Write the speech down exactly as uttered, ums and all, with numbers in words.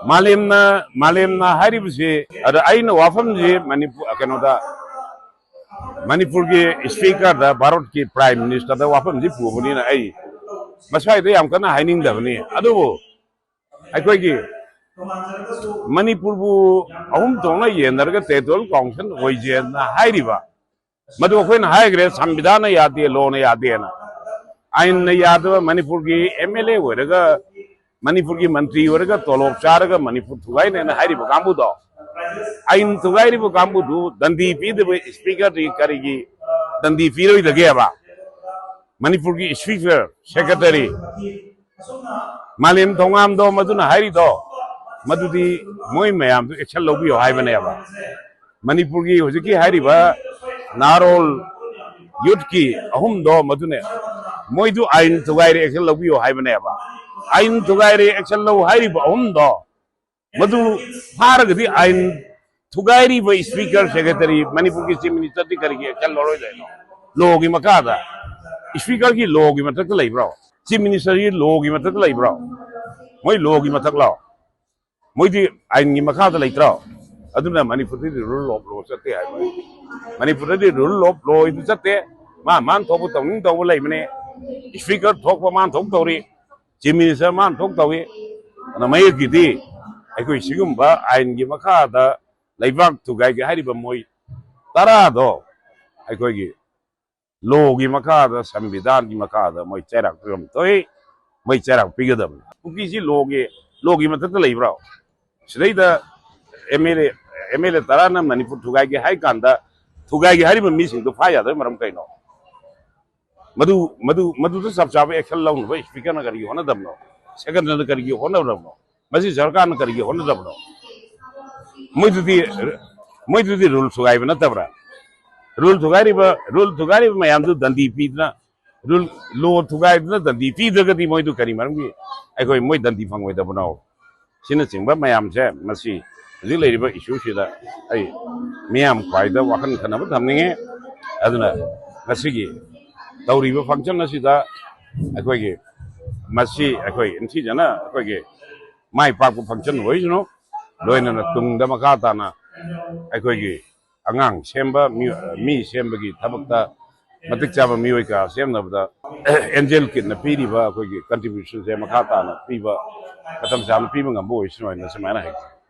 ꯃꯥꯂꯦꯝꯅ ꯃꯥꯂꯦꯝꯅ ꯍꯥꯏꯔꯤꯕꯁꯤ, ꯑꯗ ꯑꯩꯅ ꯋꯥꯐꯝꯁꯤ ꯃꯅꯤꯄꯨꯔ, ꯀꯩꯅꯣꯗ, ꯃꯅꯤꯄꯨꯔꯒꯤ ꯏꯁꯄꯤꯀꯔꯗ, ꯚꯥꯔꯠꯀꯤ ꯄ꯭ꯔꯥꯏꯝ ꯃꯤꯅꯤꯁꯇꯔꯗ ꯋꯥꯐꯝꯁꯤ ꯄꯨꯕꯅꯤꯅ ꯑꯩ ꯃꯁ꯭ꯋꯥꯏꯗ ꯌꯥꯝ ꯀꯟꯅ ꯍꯥꯏꯅꯤꯡꯗꯕꯅꯤ꯫ ꯑꯗꯨꯕꯨ ꯑꯩꯈꯣꯏꯒꯤ ꯃꯅꯤꯄꯨꯔꯕꯨ ꯑꯍꯨꯝ ꯊꯣꯛꯅ ꯌꯦꯟꯅꯔꯒ ꯇꯦꯔꯤꯇꯣꯔꯤꯌꯦꯜ ꯀꯥꯎꯟꯁꯤꯜ ꯑꯣꯏꯁꯦꯅ ꯍꯥꯏꯔꯤꯕ, ꯃꯗꯨ ꯑꯩꯈꯣꯏꯅ ꯍꯥꯏꯈ꯭ꯔꯦ, ꯁꯪꯕꯤꯙꯥꯟꯅ ꯌꯥꯗꯦ, ꯂꯣꯅ ꯌꯥꯗꯦꯅ꯫ ꯑꯥꯏꯟꯅ ꯌꯥꯗꯕ, ꯃꯅꯤꯄꯨꯔꯒꯤ ꯑꯦꯝ ꯑꯦꯜ ꯑꯦ ꯑꯣꯏꯔꯒ, ꯃꯅꯤꯄꯨꯔꯒꯤ ꯃꯟꯇ꯭ꯔꯤ ꯑꯣꯏꯔꯒ, ꯇꯣꯂꯣꯞ ꯆꯥꯔꯒ ꯃꯅꯤꯄꯨꯔ ꯊꯨꯒꯥꯏꯅꯦꯅ ꯍꯥꯏꯔꯤꯕ ꯀꯥꯡꯕꯨꯗꯣ, ꯑꯥꯏꯟ ꯊꯨꯒꯥꯏꯔꯤꯕ ꯀꯥꯡꯕꯨꯗꯨ ꯗꯟꯗꯤ ꯄꯤꯗꯕ ꯏꯁꯄꯤꯀꯔꯗꯤ ꯀꯔꯤꯒꯤ ꯗꯟꯗꯤ ꯄꯤꯔꯣꯏꯗꯒꯦꯕ? ꯃꯅꯤꯄꯨꯔꯒꯤ ꯏꯁꯄꯤꯀꯔ, ꯁꯦꯀ꯭ꯔꯦꯇꯔꯤ, ꯃꯥꯂꯦꯝ ꯊꯣꯉꯥꯝꯗꯣ ꯃꯗꯨꯅ ꯍꯥꯏꯔꯤꯗꯣ, ꯃꯗꯨꯗꯤ ꯃꯣꯏ ꯃꯌꯥꯝꯗꯨ ꯑꯦꯛꯁꯟ ꯂꯧꯕꯤꯌꯣ ꯍꯥꯏꯕꯅꯦꯕ꯫ ꯃꯅꯤꯄꯨꯔꯒꯤ ꯍꯧꯖꯤꯛꯀꯤ ꯍꯥꯏꯔꯤꯕ ꯅꯍꯥꯔꯣꯜ ꯌꯨꯠꯀꯤ ꯑꯍꯨꯝꯗꯣ ꯃꯗꯨꯅꯦ, ꯃꯣꯏꯗꯨ ꯑꯥꯏꯟ ꯊꯨꯒꯥꯏꯔꯦ, ꯑꯦꯛꯁꯟ ꯂꯧꯕꯤꯌꯣ ꯍꯥꯏꯕꯅꯦꯕ꯫ ꯑꯥꯏꯟ ꯊꯨꯒꯥꯏꯔꯦ, ꯑꯦꯛꯁꯟ ꯂꯧ ꯍꯥꯏꯔꯤꯕ ꯑꯍꯨꯝꯗꯣ, ꯃꯗꯨ ꯐꯥꯔꯒꯗꯤ ꯑꯥꯏꯟ ꯊꯨꯒꯥꯏꯔꯤꯕ ꯏꯁꯄꯤꯀꯔ, ꯁꯦꯀ꯭ꯔꯦꯇꯔꯤ, ꯃꯅꯤꯄꯨꯔꯒꯤ ꯆꯤꯐ ꯃꯤꯅꯤꯁꯇꯔꯗꯤ ꯀꯔꯤꯒꯤ ꯑꯦꯛꯁꯟ ꯂꯧꯔꯣꯏꯗꯣꯏꯅꯣ? ꯂꯣꯒꯤ ꯃꯈꯥꯗ, ꯏꯁꯄꯤꯀꯔꯒꯤ ꯂꯣꯒꯤ ꯃꯊꯛꯇ ꯂꯩꯕ꯭ꯔꯣ? ꯆꯤꯐ ꯃꯤꯅꯤꯁꯇꯔꯒꯤ ꯂꯣꯒꯤ ꯃꯊꯛꯇ ꯂꯩꯕ꯭ꯔꯣ? ꯃꯣꯏ ꯂꯣꯒꯤ ꯃꯊꯛꯂꯣ? ꯃꯣꯏꯗꯤ ꯑꯥꯏꯟꯒꯤ ꯃꯈꯥꯗ ꯂꯩꯇ꯭ꯔꯣ? ꯑꯗꯨꯅ ꯃꯅꯤꯄꯨꯔꯗꯗꯤ ꯔꯨꯜ ꯑꯣꯐ ꯂꯣ ꯆꯠꯇꯦ ꯍꯥꯏꯕ꯫ ꯃꯅꯤꯄꯨꯔꯗꯗꯤ ꯔꯨꯜ ꯑꯣꯐ ꯂꯣ ꯍꯥꯏꯗꯨ ꯆꯠꯇꯦ꯫ ꯃꯥ ꯃꯥꯅ ꯊꯣꯛꯄ ꯇꯧꯅꯤꯡ ꯇꯧꯕ ꯂꯩꯕꯅꯦ꯫ ꯏꯁꯄꯤꯀꯔ ꯊꯣꯛꯄ ꯃꯥꯅ ꯊꯣꯛ ꯇꯧꯔꯤ, ꯆꯤꯐ ꯃꯤꯅꯤꯁꯇꯔ ꯃꯥꯅ ꯊꯣꯛ ꯇꯧꯏ꯫ ꯑꯗꯨꯅ ꯃꯌꯦꯛꯀꯤꯗꯤ ꯑꯩꯈꯣꯏ ꯁꯤꯒꯨꯝꯕ ꯑꯥꯏꯟꯒꯤ ꯃꯈꯥꯗ ꯂꯩꯕꯥꯛ ꯊꯨꯒꯥꯏꯒꯦ ꯍꯥꯏꯔꯤꯕ ꯃꯣꯏ ꯇꯔꯥꯗꯣ ꯑꯩꯈꯣꯏꯒꯤ ꯂꯣꯒꯤ ꯃꯈꯥꯗ, ꯁꯪꯕꯤꯙꯥꯟꯒꯤ ꯃꯈꯥꯗ ꯃꯣꯏ ꯆꯩꯔꯥꯛ ꯄꯤꯐꯝ ꯊꯣꯛꯏ, ꯃꯣꯏ ꯆꯩꯔꯥꯛ ꯄꯤꯒꯗꯕꯅꯤ꯫ ꯀꯨꯀꯤꯁꯤ ꯂꯣꯒꯤ, ꯂꯣꯒꯤ ꯃꯊꯛꯇ ꯂꯩꯕ꯭ꯔꯣ? ꯁꯤꯗꯩꯗ M L A, M L A ꯇꯔꯥꯅ ꯃꯅꯤꯄꯨꯔ ꯊꯨꯒꯥꯏꯒꯦ ꯍꯥꯏ ꯀꯥꯟꯗ, ꯊꯨꯒꯥꯏꯒꯦ ꯍꯥꯏꯔꯤꯕ ꯃꯤꯁꯤꯡꯗꯣ ꯐꯥ ꯌꯥꯗꯕꯒꯤ ꯃꯔꯝ ꯀꯩꯅꯣ? ꯃꯗꯨ, ꯃꯗꯨ, ꯃꯗꯨꯗ ꯆꯞ ꯆꯥꯕ ꯑꯦꯛꯁꯟ ꯂꯧꯅꯕ ꯏꯁꯄꯤꯀꯔꯅ ꯀꯔꯤꯒꯤ ꯍꯣꯠꯅꯗꯕꯅꯣ? ꯁꯦꯀ꯭ꯔꯦꯇꯔꯤꯅ ꯀꯔꯤꯒꯤ ꯍꯣꯠꯅꯗꯕꯅꯣ? ꯃꯁꯤ ꯁꯔꯀꯥꯔꯅ ꯀꯔꯤꯒꯤ ꯍꯣꯠꯅꯗꯕꯅꯣ? ꯃꯣꯏꯗꯨꯗꯤ, ꯃꯣꯏꯗꯨꯗꯤ ꯔꯨꯜ ꯊꯨꯒꯥꯏꯕ ꯅꯠꯇꯕ꯭ꯔꯥ? ꯔꯨꯜ ꯊꯨꯒꯥꯏꯔꯤꯕ, ꯔꯨꯜ ꯊꯨꯒꯥꯏꯔꯤꯕ ꯃꯌꯥꯝꯗꯨ ꯗꯟꯗꯤ ꯄꯤꯗꯅ, ꯔꯨꯜ, ꯂꯣ ꯊꯨꯒꯥꯏꯗꯅ ꯗꯟꯗꯤ ꯄꯤꯗ꯭ꯔꯒꯗꯤ ꯃꯣꯏꯗꯨ ꯀꯔꯤ ꯃꯔꯝꯒꯤ ꯑꯩꯈꯣꯏ, ꯃꯣꯏ ꯗꯟꯗꯤ ꯐꯪꯉꯣꯏꯗꯕꯅꯣ? ꯁꯤꯅꯆꯤꯡꯕ ꯃꯌꯥꯝꯁꯦ, ꯃꯁꯤ ꯍꯧꯖꯤꯛ ꯂꯩꯔꯤꯕ ꯏꯁꯨꯁꯤꯗ ꯑꯩ ꯃꯤꯌꯥꯝ ꯈ꯭ꯋꯥꯏꯗ ꯋꯥꯈꯜ ꯈꯟꯅꯕ ꯊꯝꯅꯤꯡꯉꯤ꯫ ꯑꯗꯨꯅ ꯉꯁꯤꯒꯤ ꯇꯧꯔꯤꯕ ꯐꯪꯁꯟ ꯑꯁꯤꯗ ꯑꯩꯈꯣꯏꯒꯤ, ꯃꯁꯤ ꯑꯩꯈꯣꯏ ꯅꯤꯡꯊꯤꯖꯅ ꯑꯩꯈꯣꯏꯒꯤ ꯃꯥꯏ ꯄꯥꯛꯄ function ꯑꯣꯏꯁꯅꯨ꯫ ꯂꯣꯏꯅꯅ ꯇꯨꯡꯗ ꯃꯈꯥ ꯇꯥꯅ ꯑꯩꯈꯣꯏꯒꯤ ꯑꯉꯥꯡ ꯁꯦꯝꯕ, ꯃꯤ, ꯃꯤ ꯁꯦꯝꯕꯒꯤ ꯊꯕꯛꯇ ꯃꯇꯤꯛ ꯆꯥꯕ ꯃꯤꯑꯣꯏ ꯀꯌꯥ ꯁꯦꯝꯅꯕꯗ ꯑꯦꯟꯖꯦꯜ ꯀꯤꯠꯅ ꯄꯤꯔꯤꯕ ꯑꯩꯈꯣꯏꯒꯤ contributionꯁꯦ ꯃꯈꯥ ꯇꯥꯅ ꯄꯤꯕ, ꯃꯇꯝ ꯆꯥꯅ ꯄꯤꯕ ꯉꯝꯕ ꯑꯣꯏꯁꯅꯨ ꯍꯥꯏꯅ ꯁꯨꯃꯥꯏꯅ ꯍꯥꯏꯖꯩ꯫